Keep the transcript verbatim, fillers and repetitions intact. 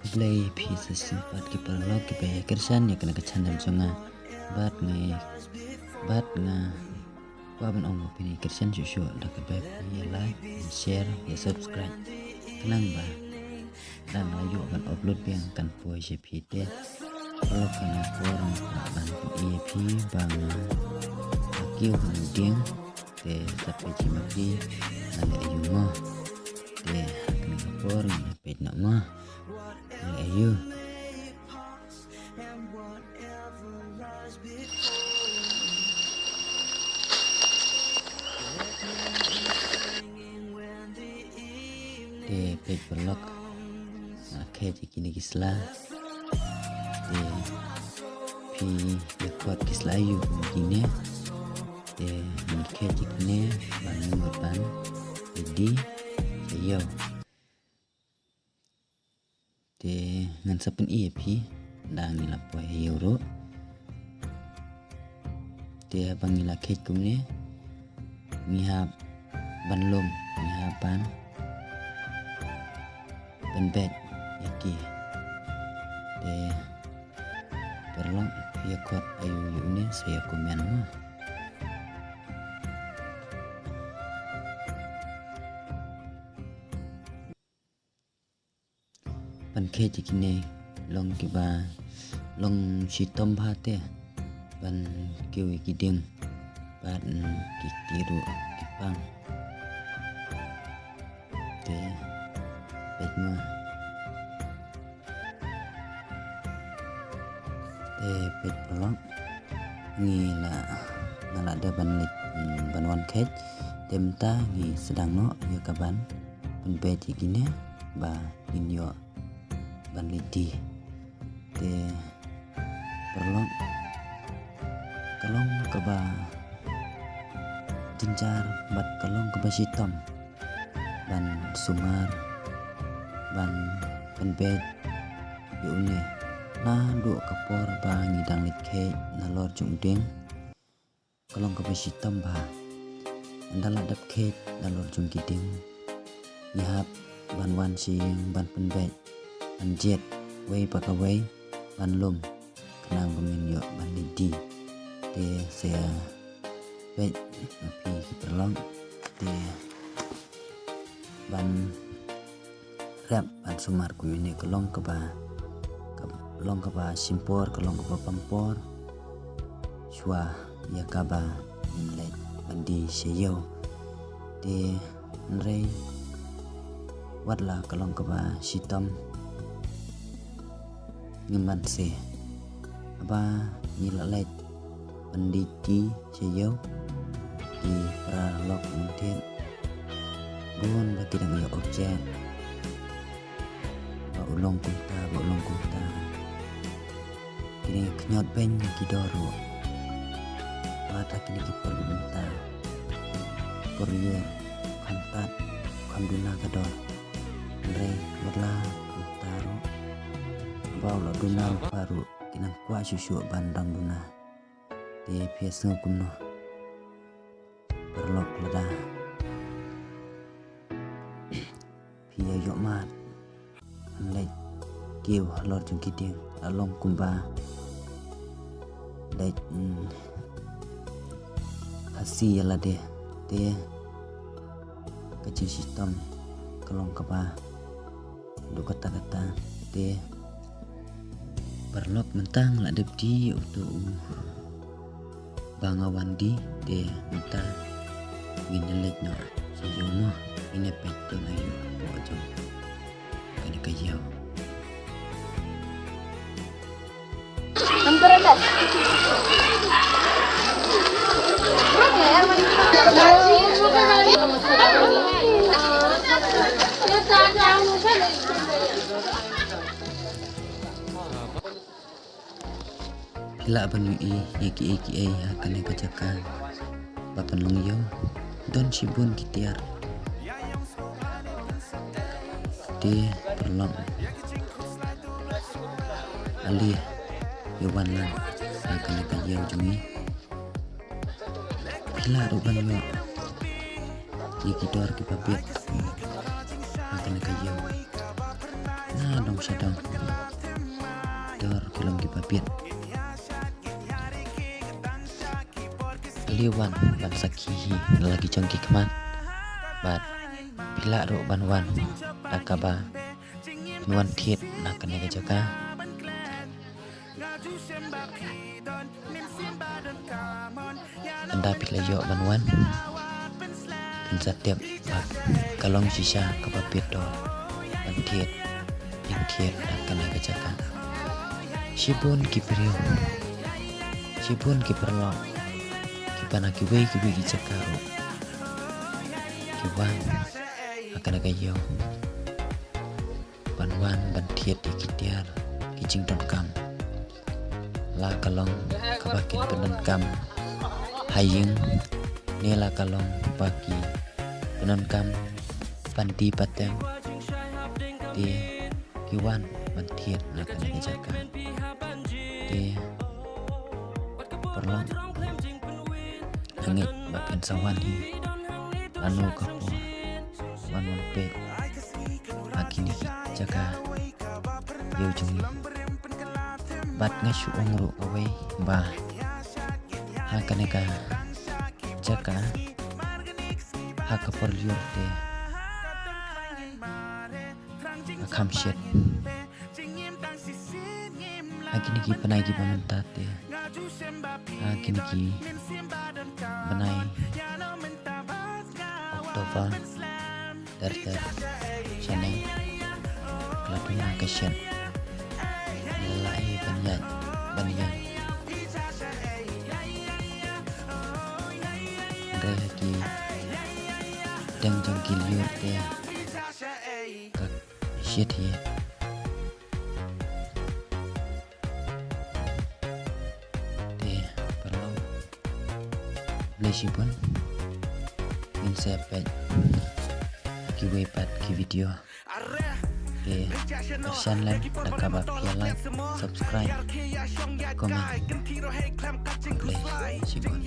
Khublei phi sa shisien pat ki paralok kiba ïa kyrshan ïa kane ka channel jong nga. Bad nga, bad nga kwah ban ong ba phin ïa kyrshan shuh shuh da kaba phin ïa like, ïa share, ïa subscribe. Khnang ba lada nga la ïoh ban upload biang kan poi sha phi te. Paralok, kane ka por nga kwah ban pyni ïa phi ba nga la kiew ha u dieng. Te sa peit hi ma phi nga leh aïu mo. Te ha kane ka por ngin ïa peit noh mo. Nga leh aïu. Te peit paralok, nga khet ïa kine ki sla. Te phi ïa khot ki sla aïu kum kine. Te ngan khet ïa kine ba ngin mut ban leit die sha ïew. Te ngan sa pyni ïa phi da ngi la poi ha ïew ruh. Te haba ngi la khet kumne ngi hap ban lum, ngi hap ban pynbeit ïa ki. Te paralok, ïa khot aïu ïa une sa ïa comment mo. Ban khet ïa kine long kiba long shitom bha te ban kiew ïa ki dieng bad ki kti ruh ki pang. Te peit mo. Te peit paralok, ngi la, nga la dep ban leit, mm, ban wan khet. Te mynta ngi sdang noh ïa ka ban pynbeit ïa kine ba ngin ïoh ban leit die. Te paralok, ka long kaba jynjar bad ka long kaba shitom ban sumar, ban pynbeit ïa une. Naduh ka por ba ngi dang leit khet nalor jong u dieng, ka long kaba shitom bha. Ynda la dep khet nalor jong ki dieng, ngi hap ban wan sha ïing ban pynbeit, ban jied wei pa kawei, ban lum, khnang ba ngin ïoh ban leit die. Te sa peit ma phi ki paralok, te ban rep ban sumar kumne ka long kaba, ka long kaba shim por, ka long kaba pang por shuwa ïa kaba ngin leit ban die sha ïew. Te hynrei wat la ka long kaba shitom, ngim banse. Haba ngi la leit ban die sha ïew, ki paralok, ngim thied bun ba ki dang ïoh object ba u long kumta, ba u long kumta. Ki dang khñiot beiñ ki dor ruh. Wat ha kine ki por mynta, por ïa kham tad, kham duna ka dor. Hynrei wat la kumta ruh, haba u la duna ruh, ki nang kwah shuh shuh ban dang duna. Te phi ïa sngew kumno paralok, lada phi ïa ïoh mad leit kiew halor jong ki dieng, la long kumba leit, mm, khasi ïa lade. Te ka jingshitom ka long kaba duk katta katta. Te paralok, mynta nga la dep die uto uba nga wan die. Te mynta ngin ïa leit noh sha ïew mo. Ngin ïa peit don aïu hapoh jong kane ka ïew. Phi lah ban ïohi ïa kiei kiei ha kane ka jaka ba pynlong ïew, don shibun ki tiar. Te paralok, ale ïa wan lang ha kane ka ïew jong ngi. Phi lah ruh ban ïoh ïa ki dor kiba biang ha kane ka ïew. Nga Shadong. Dor ki long kiba bit. Ale wan ban sakhi hi la ki jong ki khmat. Bad phi lah ruh ban wan da kaba phin wan thied na kane ka jaka. Ynda phi la ïoh ban wan, phin sa tip ba ka long shisha kaba bit dor ban thied, ïeng thied na kane ka jaka. Shibun ki briew, shibun ki paralok kiba na kiwei kiwei ki jaka ruh ki wan ha kane ka ïew ban wan ban thied ïa ki tiar ki jingdonkam. La ka long kaba kin pyndonkam ha ïing ne la ka long ba ki pyndonkam ban die pateng, te ki wan ban thied na kane ka jaka. Te paralok, nga ngeit ba phin sa wan hi lano ka por ban wan peit ha kine ki jaka ïew jong ngi. Bad nga shu ong ruh kawei ba ha kane ka jaka, ha ka por lyiur te nga kham shit. Ha kine ki bnai kiba mynta te, ha kine ki bnai October, ter ter, shane ka la duna ka shet. Ngi la ïa ban ïaid ban ïeng. Hynrei ha ki dang jong ki lyiur te ka shet hi. Te paralok, khublei shibun. Ngin sa ïa peit kiwei pat ki video. Te kyrshan lem da kaba phi ïa like, subscribe, comment. Khublei shibun.